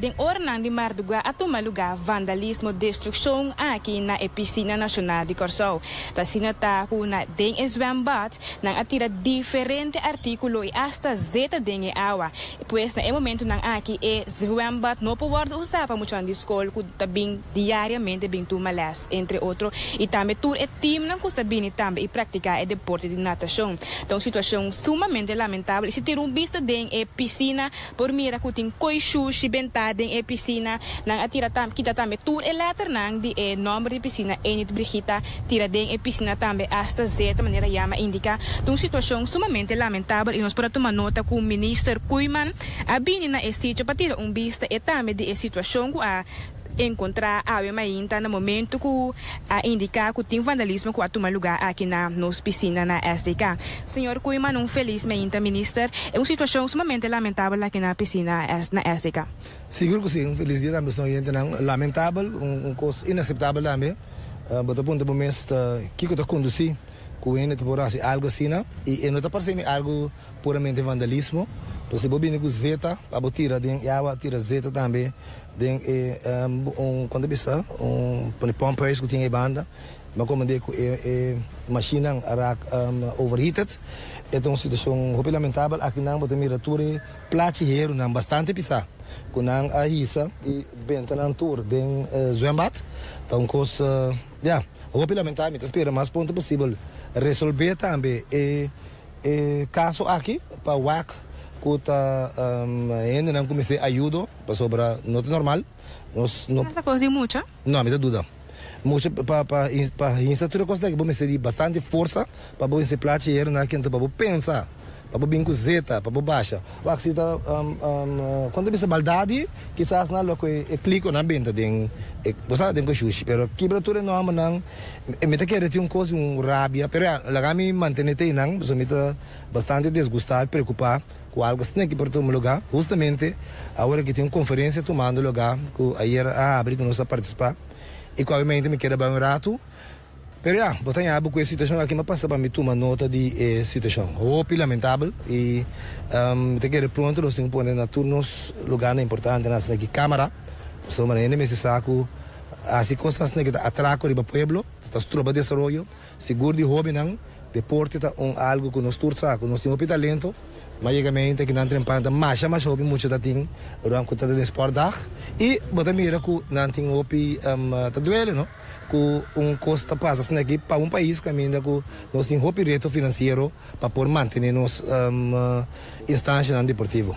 Den oranan di mardugá a tuma lugá vandalismo, destrukshon aki na e Pisina Nashonal di Kòrsou. Ta asina ta ku na den e zwembad nan a tira diferente artíkulo i asta zeta den e awa. Pues na e momentunan aki e zwembad no por wòrdu usá pa muchanan di skol ku ta bin diariamente bin tuma lès, entre otro, i tambe tur e timnan ku sa bini tambe i praktiká e deporte di natashon. Ta un situashon sumamente lamentabel i si tira un bista den e pisina Por mira ku tin koi shushi bentá den e pisina. Nan a tira tam kita tambe tur e lèternan di e nòmber di pisina Enid Brigitha tira den e pisina tambe asta zeta manera yama indiká. Ta un situashon sumamente lamentabel i nos por a tuma nota ku Minister Koeiman a bini na e sitio pa tira un bista e tambe di e situashon ku a encontra awe mainta na momento cu a indica cu tin vandalismo cu a tuma lugar aki na nos piscina na SDK. Señor Koeiman un feliz mainta Minister. E un situacion sumamente lamentabel aki na piscina na SDK. Sigur cu si, un feliz dia tambe señor oyentenan. Lamentabel, un cos inaceptabel tambe. Bo ta puntra bo mes ta kico ta conduci cu hende ta por haci algo asina y e no ta parce mi algo puramente vandalismo, pero si bo bini cu zeta pa bo tira den e awa, tira zeta tambe Den e un kon ta bisa un pone pomphuis ku tin ei banda mi a komprendé ku e e mashinnan a rak overheated. E ta un situashon hopi lamentabel. Akinan bo ta mira tur e plachi herunan bastante pisá ku nan a hisa i benta nan tur den zwembad. Ta un kos ya hopi lamentabel. Mi ta spera mas pronto posibel resolvé tambe e E kaso aki pa wak ku ta hendenan ku mester ayudo pasobra no ta normal. Nos no. Pasa kos di mucha? No, mi ta duda. Mucha pa pa pa hinsa tur e kos aki bo mester di bastante forsa pa bo hinsa e plachi hernan aki anto pa bo pensa pa bo bin ku zeta pa bo basha. Wak si ta kon ta bisa baldadi kisas nan lo ku e klikonan benta den e bo sa den koshushi pero kibra tur e nòmbernan. Mi ta kere tin un kos di un rabia, pero ya, laga mi mantene te einan, pasobra mi ta bastante desgustá i preokupá ku algu asina aki por tuma lugá. Hustamente awor aki tin un konferensia tumando lugá ku ayer a habri ku nos a partisipá i ku obviamente mi kere bai un ratu. Pero ya, bo ta ña bo ku e situashon aki mi a pasa pa mi tuma nota di e situashon. Hopi lamentabel i mi ta kere pronto nos tin ku pone na tur nos lugánan importante nan asina aki kámara, pasobra hende mester sa ku Hasi kosnan asina ki ta atrako riba pueblo, ta stroba desaroyo, sigur di hobennan. Deporte ta un algu ku nos tur sa ku nos tin hopi talento, ma yega mente ki nan trempan ta masha masha hopi mucha ta tin ruan ku ta den sportdag i bo ta mira ku nan tin hopi ta duele no ku un kos ta pasa asina aki pa un pais kaminda ku nos tin hopi reto finansiero pa por mantene nos instanshanan deportivo.